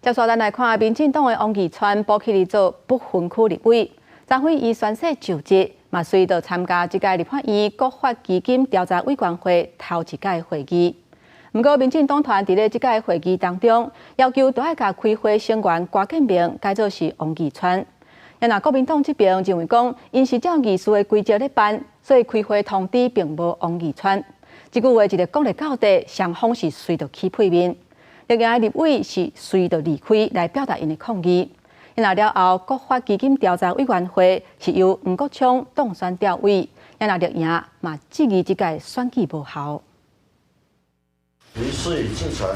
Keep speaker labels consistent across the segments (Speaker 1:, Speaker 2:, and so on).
Speaker 1: 接續咱來看，民進黨的王義川補起來做不分區立委，昨昏伊宣誓就職，嘛隨著參加這屆立法院國發基金調查委員會頭一屆會議。毋過，民進黨團佇咧這屆會議當中，要求都愛共開會成員郭建明改做是王義川。若國民黨這邊認為講，𪜶是照議事的規則咧辦，所以開會通知並無王義川。這句話一个講咧到底，雙方是隨著起屁面。綠營的立委是隨著離開來表達𪜶的抗議。若了後，國發基金調查委員會是由黃國昌當選調委，若綠營嘛質疑這屆選舉無效。
Speaker 2: 於事已至成，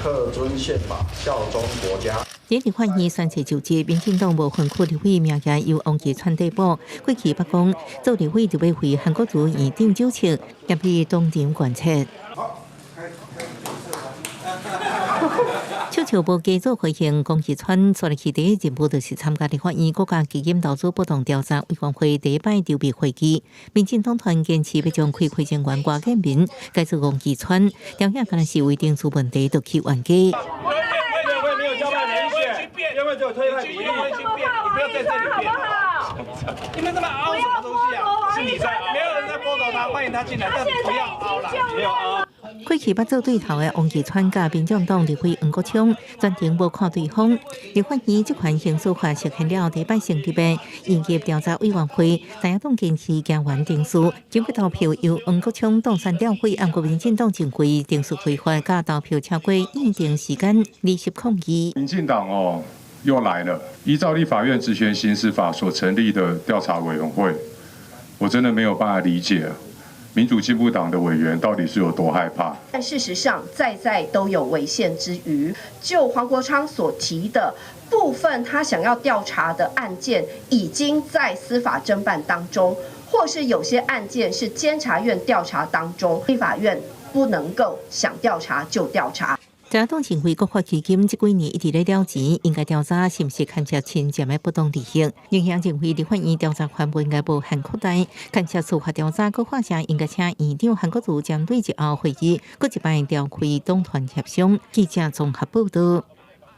Speaker 2: 恪遵憲法，效忠國家。
Speaker 3: 佇立法院宣誓就職，民進黨無分區立委名額由王義川遞補。過去捌講做立委就欲為韓國瑜院長酒測，入去當場貫徹。笑笑無加做回應，王義川煞落去第一任務就是參加立法院國家基金投資不當調查委員會第一擺籌備會議。民進黨團堅持欲將開會成員郭建明改做王義川，調遐敢若是為程序問題，就去冤家。
Speaker 4: 就推派比例，你不要在這裡變，你們這麼凹什麼東西啊？是你在，沒有人在剝奪他，歡迎他進來，但不要凹啦，沒有凹。
Speaker 3: 過去捌做對頭的王義川佮民眾黨立委黃國昌全程無看對方。立法院職權行使法實現了第一擺成立的研究調查委員會，在野黨堅持行完程序，經過投票由黃國昌當選調委，毋過民進黨認為程序違法，佮投票超過預定時間，離席抗議。
Speaker 5: 民進黨哦，又來了！依照立法院職權行使法所成立的調查委員會，我真的沒有辦法理解民主進步黨的委員到底是有多害怕。
Speaker 6: 但事實上，在在都有違憲之虞。就黃國昌所提的部分，他想要調查的案件，已經在司法偵辦當中，或是有些案件是監察院調查當中，立法院不能夠想調查就調查。
Speaker 3: 在野黨認為國發基金這幾年一直咧了錢，應該調查是毋是牽涉侵佔的不當利益。另外認為立法院調查權不應該無限擴大，牽涉司法調查，閣發聲應該請院長韓國瑜針對日後會議，閣一擺調開黨團協商。記者綜合報道。